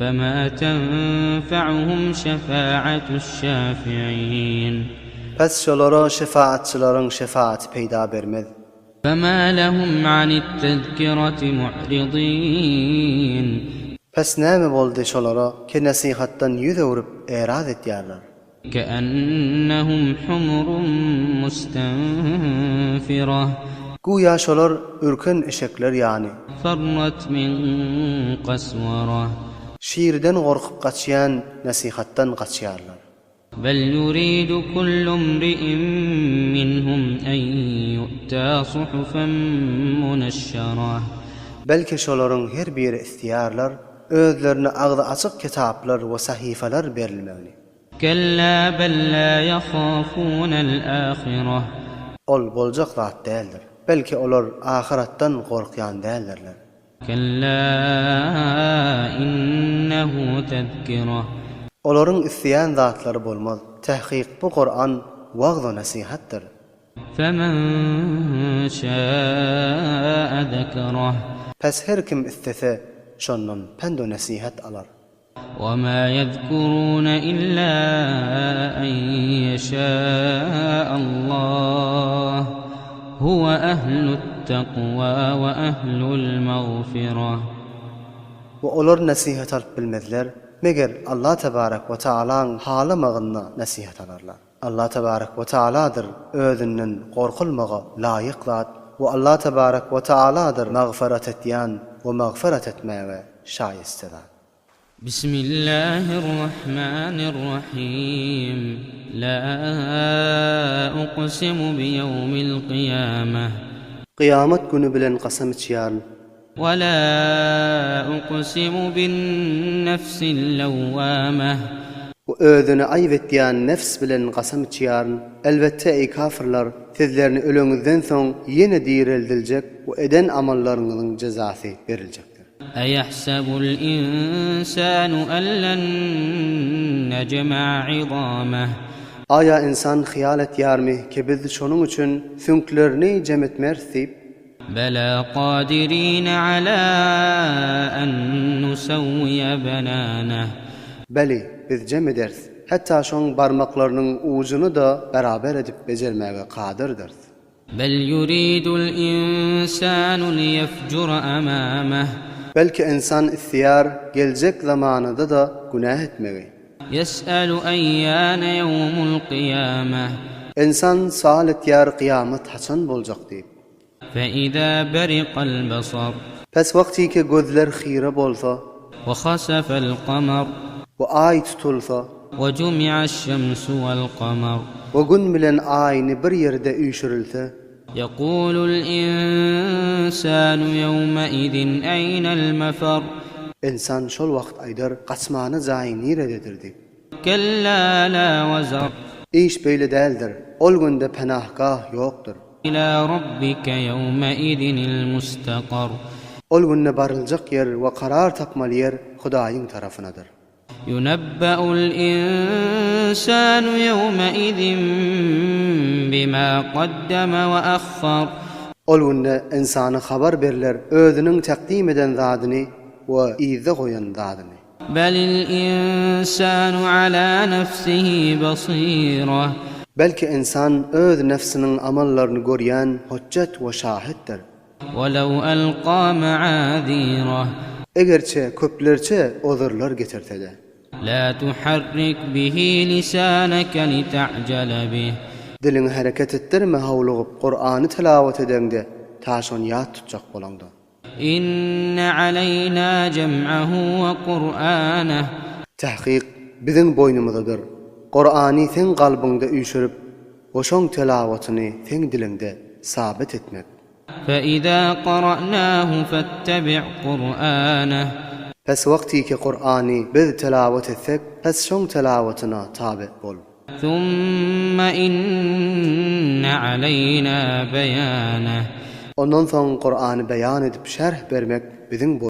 Fema tenfe'uhum şefa'atuş şafi'in. Pes şolara şefaatçylaryň şefaaty peýda bermez. Fema lehum ani't-tezkireti mu'ridin. Pes näme boldy şolara ki nesihatdan ýüz öwrüp eraz etýärler. Keennehum humurun mustenfirah. Güýä şolar ürken eşekler ýaly. Farrat min kaswara. Şirden gorkup gaçýan nesihatdan gaçýarlar. Bel ýuridu kullu imri'in minhum en ýu'ta suhufan muneşşerah. Belki şolaryň her biri isleýärler özlerine agzy açyk kitaplar we sahyfalar berilmegini. Kella bel la ýahafunel ahireh. Ol boljak zat däldir. Belki olar ahyratdan gorkýan däldirler. Kella innehu tezkireh. Olaryň isleýän zatlary bolmaz. Tahkyk bu Kuran wagz-u nesihatdyr. Femen şäe zekereh. Pes her kim islese, şondan pend-u nesihat alar. Wema ýezkurune illa en ýeşäallah, huwe ehlut-takwa we ehlul-magfireh. We olar nesihat alyp bilmezler, meger Allah tebarek we taalaň halamagynda nesihat alarlar. Allah tebarek we taaladyr özünden gorkulmaga laýyk zat we Allah tebarek we taaladyr magfyrat etýän we magfyrat etmäge şaýeste zat. Bismillahirrahmanirrahim La uqsimu biýewmil kyýameh. Kyýamat güni bilen kasam içýärin. We la uqsimu bin-nefsil lewwameh. We özüni aýyp etýän nefs bilen kasam içýärin. Elbetde, eý kafyrlar, sizlerini öleňizden soň ýene direldiljek we eden amallaryňyzyň jezasy beriljekdir. Eýehsebul insanu en len nejma'a izameh. Aýa ynsan hyýal etýärmi ki biz şonuň üçin süňklerini jem etmeris diýip? Bela kadirine ala en nusewwiye benaneh. Beli, biz jem ederis. Hatda şoň barmaklarynyň ujuny-da beraber edip bejermäge kadyrdyrys. Bel yuridul insanu liyefcura amameh. Belki ynsan isleýär geljek zamanada-da günäh etmegi. Ýes'elu eýýane ýewmul kyýameh. Ynsan sual etýär kyýamat haçan boljak diýip. Fe-izâ beriqal basar. Pes wagtyky gözler hyra bolsa. We hasafal kamar. We aý tutulsa. We jumi'aş-şemsu wal-kamar. We gün bilen aýny bir ýerde üýşürilse. Ýekulul insanu ýewmeizin eýnel mefar. Ynsan şol wagt aýdar, Gaçmana jaý nirededir diýip. Kella la wezar. Iş beýle däldir, ol günde penahgah ýokdur. Ila rabbike ýewmeizinil mustakar. Ol günde baryljak ýer we karar tapmaly ýer Hudaýyň tarapynadyr. Ýunebbe'ul insanu ýewmeizin bima gaddeme we ahhar. Ol günde ynsana habar berler özüniň takdym eden zadyny we yzda goýan zadyny. Belil insanu ala nefsihi basira. Belki ynsan öz nefsiniň amallaryny görýän hojjat we şahitdir. Welew alka ma'azirah. Egerçe köplerçe ozurlar getirse-de. La tuharrik bihi lisaneke lita'jele bih. Diliňi hereket etdirme howlugyp Kurany tilawat edeňde ta şony ýat tutjak bolaňda. Inne aleýna jem'ahu we Kur'aneh. Tahkyk biziň boýnumyzadyr. Kurany seň kalbyňda üýşürip we şoň tilawatyny seň diliňde sabyt etmek. Fe-izâ qara'nâhu fettebi' Kur'âneh. Pes wagtyky Kur'any biz tilawat etsek, pes şoň tilawatyna taby bol. Summa inne aleýnâ beýâneh. Ondan soň Kur'any beýan edip şerh bermek biziň.